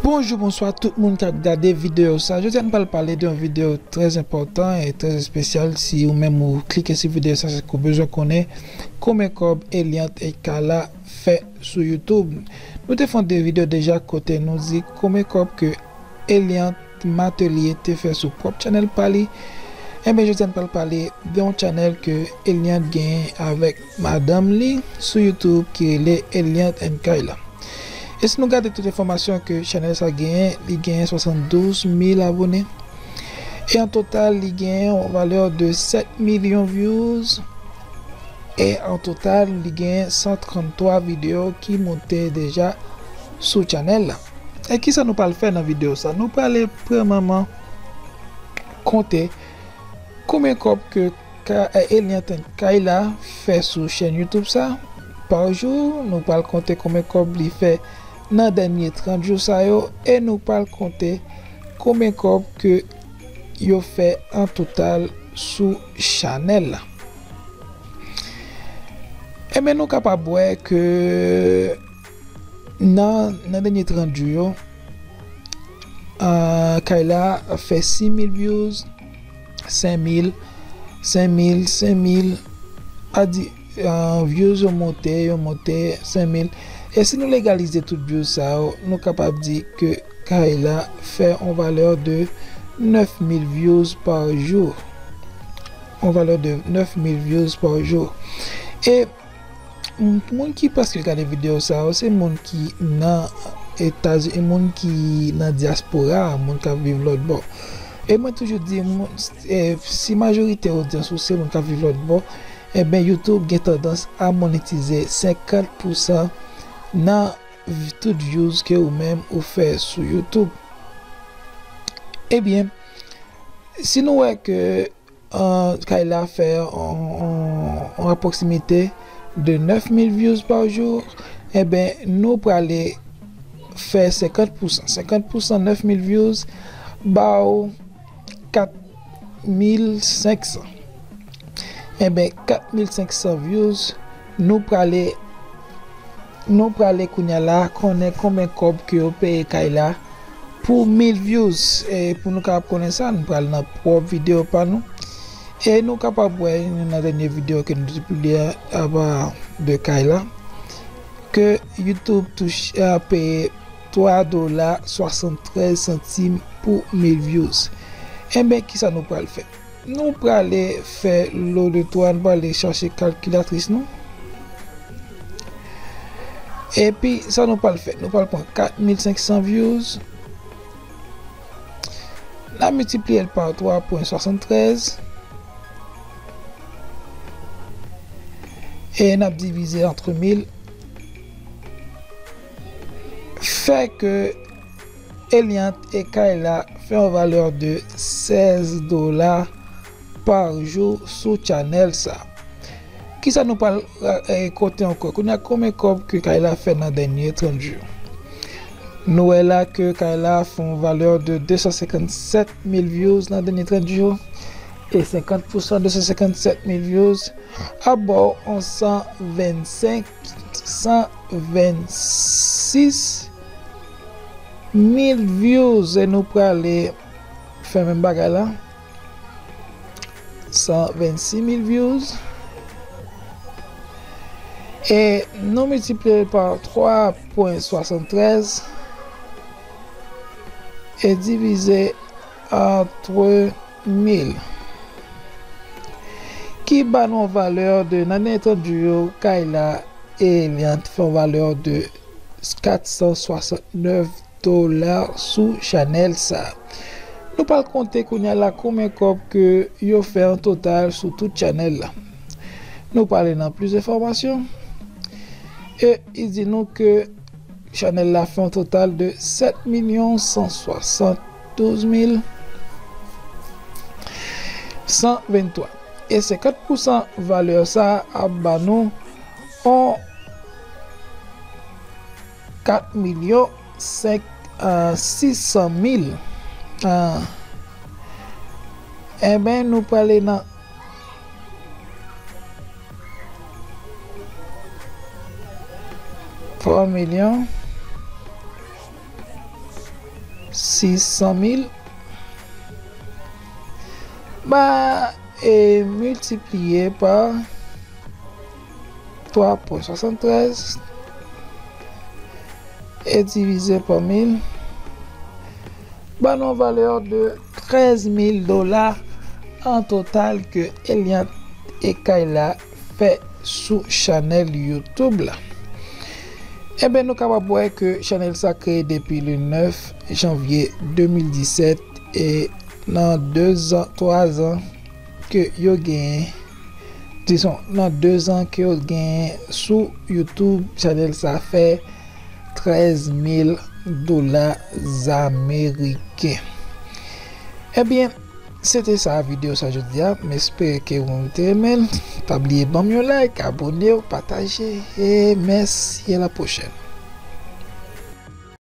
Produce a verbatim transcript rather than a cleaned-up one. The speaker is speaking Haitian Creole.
Bonjou, bonswa tout moun k ap gade videyo sa. Jodi a nou pral pale de yon videyo trè enpòtan e trè espesyal. Si ou menm ou klike sou videyo sa, se ke w bezwen konnen konbyen kòb Eliante Kayla fè sou YouTube. Nou te fè yon de videyo deja kote nou di konbyen kòb ke Eliante Matelier te fè sou pwòp chanèl pa li. Enben, jodi a nou pral pale de yon chanèl ke Eliante genyen avèk madanm li sou YouTube ki rele Eliante and Kayla. E si nou gade tout enfòmasyon ke chanèl sa genyen, li genyen swasanndouz mil abone. E an total, li genyen yon valè de sèt milyon views. E an total, li genyen san tranntwa videyo ki monte deja sou chanèl la. E kisa nou pral fè nan videyo sa? Nou prale premyèman konte konbyen kòb ke Ka, eh, Eliante Kayla fè sou chèn YouTube sa pa jou. Nou pral konte konbyen kòb li fè nan dènye trant jou sa yo e nou pral konte konbyen kòb ke yo fè an total sou chanèl la. Enben, nou kapab wè ke nan, nan dènye trant jou yo, ah, Kayla fè sis mil views, senk mil, senk mil, senk mil, a di, ah, views yo monte, yo monte, senk mil. E si nou legalize tout views sa yo, nou kapab di ke Kayla fè yon valè de nèf mil views pa jou. Yon valè de nèf mil views pa jou. E moun ki prèske gade videyo sa yo, se moun ki nan Etazini, moun ki nan dyaspora, moun k ap viv lòt bò. E mwen toujou di, moun, e, si majorite odyans ou se moun k ap viv lòt bò, enben, YouTube gen tandans a monetize senkant pousan nan v-, tout views ke ou menm ou fè sou YouTube. Ebyen, si nou wè ke, eh, Kayla fè yon, yon, yon apwoksimite de nèf mil views pa jou, enben, nou prale fè senkant pousan. Senkant pousan nèf mil views ba w kat mil senk san. Enben, kat mil senk san views, nou prale, nou prale kounye a la konnen konbyen kòb ke yo peye Kayla pou mil views. E pou nou kapab konnen sa, nou pral nan pwòp videyo pa nou. E nou kapab wè nan dènye videyo ke nou te pibliye a, a, de Kayla, ke YouTube touche, a, peye twa dola swasanntrèz santim pou mil views. Enben, kisa nou pral fè? Nou prale fè lo de twa, nou prale chache kalkilatris nou. Epi, sa nou pral fè? Nou pral pran kat mil senk san views. N a miltipliye l pa twa pwen swasanntrèz. E n ap divize antre mil. Fè ke Eliante e Kayla fè yon valè de sèz dola pa jou sou chanèl sa. Kisa nou pral, eh, konte ankò? Kounye a, konbyen kòb ke Kayla fè nan dènye trant jou? Nou wè la ke Kayla fè yon valè de de san senkannsèt mil views nan dènye trant jou. E senkant pousan de san senkannsèt mil views ap ba w yon san vennsenk, san vennsis mil views. E nou prale fè menm bagay la. San vennsis mil views. E nou miltipliye l pa twa pwen swasanntrèz e divize antre mil. Ki ba nou yon valè de, nan dènye trant jou yo, Kayla e Eliante fè yon valè de kat san swasantnèf dola sou chanèl sa. Nou pral konte kounye a la konbyen kòb ke yo fè an total sou tout chanèl la. Nou prale nan plis enfòmasyon. E li di nou ke chanèl la fè yon total de sèt milyon san swasanndouz mil san venntwa. E senkant pousan valè sa a ap ba nou yon kat milyon senk, ah, sis san mil. Ah. Enben, nou prale nan twa milyon. sis san mil, ba, e miltipliye pa twa pwen swasanntrèz e divize pa mil, ba nou valè de trèz mil dola an total ke Eliant e Kayla fè sou chanèl YouTube la. Enben, nou kapab wè ke chanèl sa kreye depi le nèf janvye de mil disèt, e nan de zan, twa zan ke yo genyen, dizon, nan de zan ke yo genyen sou YouTube, chanèl sa fè trèz mil dola ameriken. Ebyen, se te sa videyo sa jodi a. M espere ke ou te renmen l. Pa bliye ban m yon like, abone w, pataje, e mèsi, a la pwochèn.